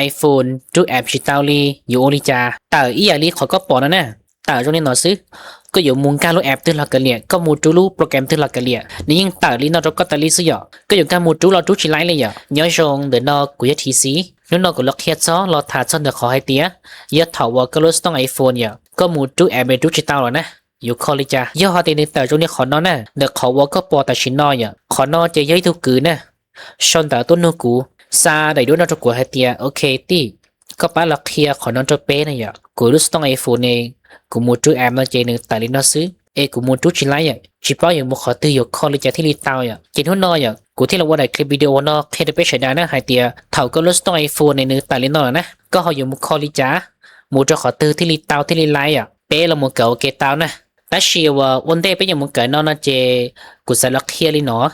iPhone rub app tsis tau li, yuav ua li cas? Tawm ib yam li qhov koj pom no na, tawm zoo li no xwb. Koj yuav mus nkag lub app twg los kav liam, koj mus rub lub program twg los kav liam, nws yeej tawm li no rau koj tas li xwb yom. Koj yuav nkag mus rub los rub tsis laib li yom. Nyob zoo, ntawm no kuv yog T C. Hnub no kuv los qhia txog los tham txog ntawm qhov hais tias yog thaum uas koj lub xov tooj iPhone yom, koj mus rub app es rub tsis tau los na, yuav kho li cas? Yog hais tias nws tawm zoo li qhov no na, ntawm qhov uas koj pom tam sim no yom, qhov no ces yog ib tug kwv na, sau ntawv tuaj nug kuv, xa daim duab no rau kuv hais tias, ok tij, koj pab los qhia qhov no rau peb na yom. Kuv lub xov tooj iPhone ne, kuv mus rub app no ces nws tawm li no xwb es kuv mus rub tsis laib yom, tsis paub yuav mus qhov twg, yuav kho li cas thiaj li tau yom. Ces hnub no yom, kuv thiaj los ua daim clip video no qhia rau peb sawv daws na hais tias thaum koj lub xov tooj iPhone ne nws tawm li no lawm na, koj ho yuav mus kho li cas, mus rau qhov twg thiaj li tau thiaj li laib yom. Peb los mus kawm ua ke tau na. Tab sis uas ua ntej peb yuav mus kawm no no ces kuv xav los qhia li no,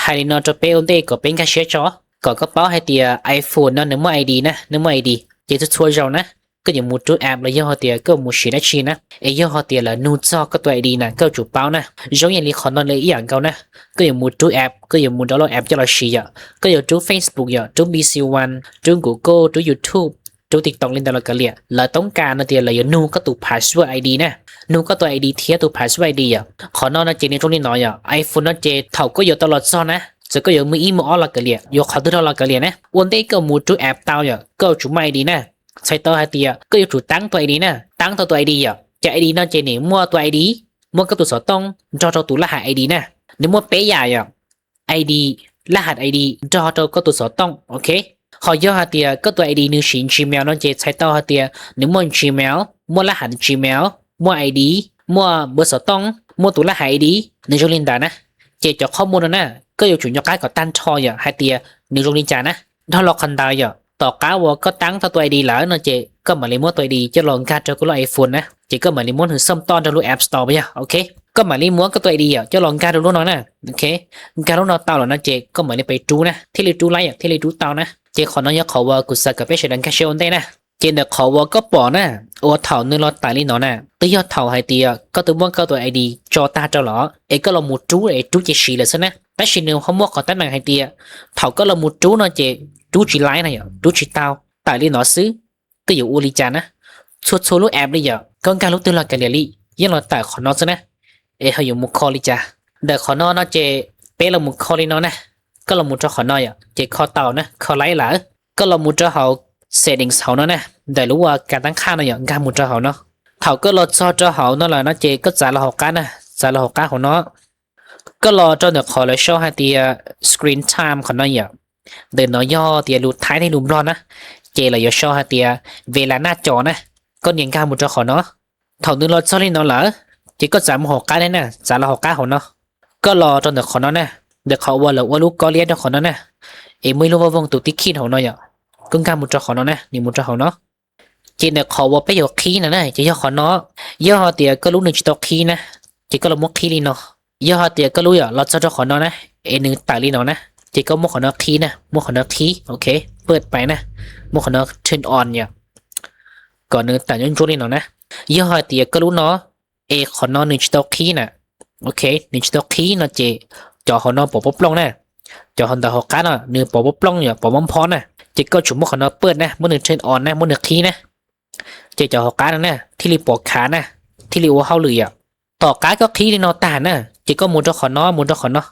hais li no rau peb ua ntej kom peb nkag siab tso, kom koj paub hais tias iPhone no nws muaj I D na, nws muaj I D. Ces txhua txhua zaus na, koj yuav mus rub app los yog hais tias koj mus siv dab tsi na, es yog hais tias lawv nug txog koj tus I D na, koj yuav tsum paub na. Zoo ib yam li qhov no li ib yam nkaus na, koj yuav mus rub app, koj yuav mus download app coj los siv yom, koj yuav rub Facebook yom, rub B C One, rub Google, rub YouTube, rub TikTok li ntawd los kav liam, lawv toob kas no tias lawv yuav nug koj tus password I D na, nug koj tus I D thiab tus password I D yom. Qhov no no ces nws zoo li no yom, iPhone no ces thaum koj yuav tau los txog na, txawm koj yuav mus ib mus ob los kav liam, yuav qhov twg rau los kav liam na, ua ntej koj mus rub app tau yom, koj yuav tsum muaj I D na. Txhais tau hais tias koj yuav tsum taab tus I D na, taab tau tus I D yom. Ces I D no ces nws muaj tus I D, muaj koj tus xov tooj nrog rau tus laj has I D na. Nws muaj peb yam yom, I D, laj has I D nrog rau koj tus xov tooj, ok. Ho yog hais tias koj tus I D nws siv Gmail no ces txhais tau hais tias nws muaj Gmail, muaj laj has Gmail, muaj I D, muaj npawb xov tooj, muaj tus laj has I D, nws zoo li ntawd na. Ces cov qhov muaj no na, koj yuav tsum nco qab kom tag nrho yom hais tias nws zoo li cas na. Dhau los qhov ntawd yom, tom qab uas koj taab tau tus I D lawm no ces koj mam li muab tus I D coj los nkag rau koj lub iPhone na, ces koj mam li muab nws xaj toj nrog lub App Store yog, ok. Koj mam li muab koj tus I D yom coj los nkag rau lub no na, ok. Nkag lub no tau lawm no ces koj mam li pais rub na, thiaj li rub laib yom, thiaj li rub tau na. Ces qhov no yog qhov uas kuv xav kom peb sawv daws nkag siab ua ntej na. Ces ntawm qhov uas koj pom na, uas thaum nws los tawm li no na, twb yog thaum hais tias koj twb muab koj tus I D tso tag rau lawm es koj los mus rub es rub cia siv lawm xwb na. Tab sis nws ho muaj qhov tab meem hais tias thaum koj los mus rub no ces rub tsis laib na yom, rub tsis tau, tawm li no xwb. Koj yuav ua li cas na? Txhua txhua lub app li yom, koj nkag lub twg los kav liam li, yeej los tawm qhov no xwb na. Es ho yuav mus kho li cas? Ntawm qhov no no ces peb los mus kho li no na. Koj los mus rau qhov no yom, ces kho tau na, kho laib lawm. Koj los mus rau hauv settings hauv no na, ntawm lub uas kas tab qhaj no yom, nkag mus rau hauv no. Thaum koj los txog rau hauv no lawm no ces koj txav los hauv qab na, txav los hauv qab hauv no. Koj los rau ntawm qhov lawv sau hais tias screen time qhov no yom. Ntawm no yog tias lus Thaib thiab lus Nplog na, ces lawv yuav sau hais tias ves las naj cos na. Koj nias nkag mus rau qhov no. Thaum nws los txog li no lawm, ces koj txav mus hauv qab thiab na, txav los hauv qab hauv no. Koj los rau ntawm qhov no na, ntawm qhov uas lawv ua lub kob liab rau qhov no na, es muaj ib lub voj voog tus tib khij hauv no yom. Koj nkag mus rau qhov no na, nias mus rau hauv no. Ces ntawm qhov uas peb yuav qhib no na ces yog qhov no. Yog hais tias koj lub nws tsis tau qhib na, ces koj los muab qhib li no. Yog hais tias koj lub yom los txog rau qhov no na, es nws tawm li no na, ces koj muab qhov no qhib na, muab qhov no qhib, ok, pawj pais na, muab qhov no turn on yom, kom nws tawm nyob ntsuab li no na. Yog hais tias koj lub no, es qhov no nws tsis tau qhib na, ok, nws tsis tau qhib no ces cov hauv no pov pob plooj na, cov hauv ntawm hauv qab no nws pov pob plooj yom, pov mob phob na, ces koj tsum muab qhov no pawj na, muab nws turn on na, muab nws qhib na, ces cov hauv qab no na thiaj li pov khav na, thiaj li ua hauj lwm yom. Tom qab koj qhib li no tag na, ces koj mus rau qhov no, mus rau qhov no.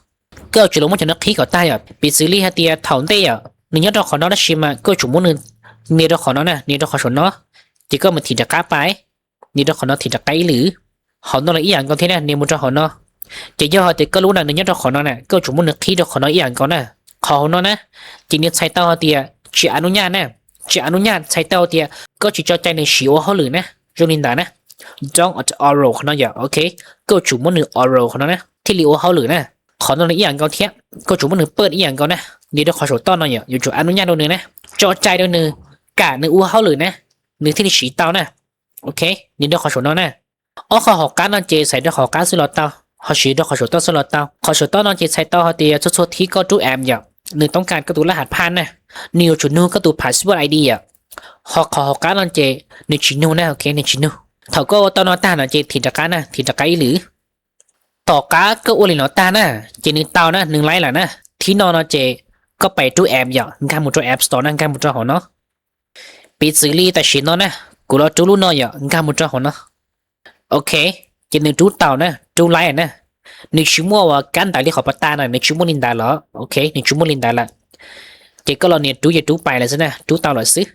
Koj yuav tsum los muab cov no qhib kom tag yom. Piv txwv li hais tias thaum ntej yom, nws nyob rau qhov no tab sis mas koj yuav tsum muab nws nias rau qhov no na, nias rau qhov saum no, ces koj mam thim rov qab pais, nias rau qhov no thim rov qab ib lwm. Hauv no los ib yam nkaus thiab na, nias mus rau hauv no. Ces yog hais tias koj lub na nws nyob rau qhov no na, koj yuav tsum muab nws qhib rau qhov no ib yam nkaus na. Qhov hauv no na, ces nws txhais tau hais tias tsis a nub nyaj na, tsis a nub nyaj txhais tau tias koj tsis tso cai nws siv ua hauj lwm na, zoo li ntawd na. Don't allow qhov no yom, ok, koj yuav tsum muab nws allow qhov no na, thiaj li ua hauj lwm na. Qhov no nws ib yam nkaus thiab, koj yuav tsum muab nws pawj ib yam nkaus na, nias rau qhov saum toj no yom, yuav tsum a nub nyaj rau nws na, tso cai rau nws, kam nws ua hauj lwm na, nws thiaj li siv tau na. Ok, nias rau qhov saum no na. Ob qhov hauv qab no ces xaiv rau hauv qab xwb los tau, ho siv rau qhov saum toj xwb los tau. Qhov saum toj no ces txhais tau hais tias txhua txhua thib koj rub app yom, nws toob kas koj tus laj has phaj na, nws yuav tsum nug koj tus password I D yom. Ho qhov hauv qab no ces nws tsis nug na, ok, nws tsis nug. Thaum koj ua tau no tag no ces thim rov qab na, thim rov qab ib lwm. Tom qab koj ua li no tag na, ces nws tau na, nws laib lawm na. Thib no no ces koj pais rub app yom, nkag mus rau App Store na, nkag mus rau hauv no. Piv txwv li tam sim no na, kuv los rub lub no yom, nkag mus rau hauv no. Ok, ces nws rub tau na, rub laib na. Nws tsis muaj uas kab ntawv li qhov pas tas na, nws tsis muaj li ntawd los. Ok, nws tsis muaj li ntawd lawm. Ces koj los nias rub ces rub pais lawm xwb na, rub tau lawm xwb.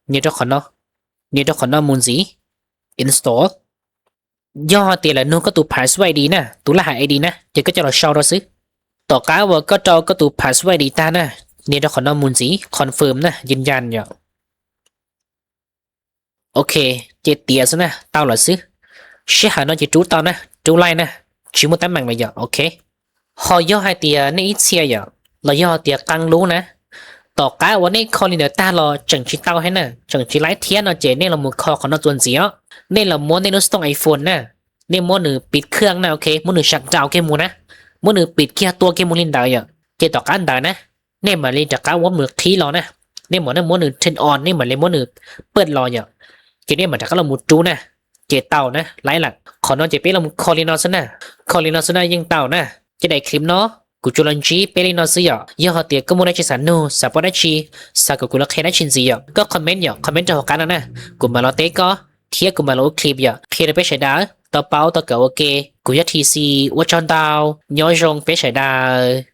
Nias rau qhov no, nias rau qhov no mus ntxiv, install. Yog hais tias lawv nug koj tus password I D na, tus laj hav I D na, ces koj coj los sau rau xwb. Tom qab uas koj rau koj tus password I D tag na, nias rau qhov no mus ntxiv, confirm na, yws yas yom. Ok, ces tiav xwb na, tau lawm xwb. Sij hawm no ces rub tau na, rub laij na, tsis muaj teeb meem lawm yom. Ok, ho yog hais tias nej ib txhia yom, los yog tias qee lub na, tom qab uas nej kho li ntawd tag los tseem tsis tau thiab na, tseem tsis laib thiab no ces nej los mus kho qhov no txuas ntxiv os. Nej los muab nej lub xov tooj iPhone na, nej muab nws pim khwj na, ok, muab nws shutdown kiag mus na, muab nws pim kiag tua kiag mus li ntawd yom. Ces tom qab ntawd na, nej mam li rov qab muab nws qhib los na, nej mam, nej muab nws turn on, nej mam li muab nws pawj los yom. Ces nej mam rov qab los mus rub na, ces tau na, laib lawm. Qhov no ces peb los mus kho li no xwb na, kho li no xwb na yeej tau na. Ces daim clip no kuv tsuas los ntsib peb li no xwb yom. Yog hais tias koj muaj dab tsi xav nug, xav paub dab tsi, xav kom kuv los qhia dab tsi ntxiv yom, koj comment yom, comment rau hauv qab no na, kuv mam los teb koj thiab kuv mam los ua clip yom, qhia rau peb sawv daws tau paub tau kawm ua ke. Kuv yog T C, ua tsaug ntau, nyob zoo peb sawv daws.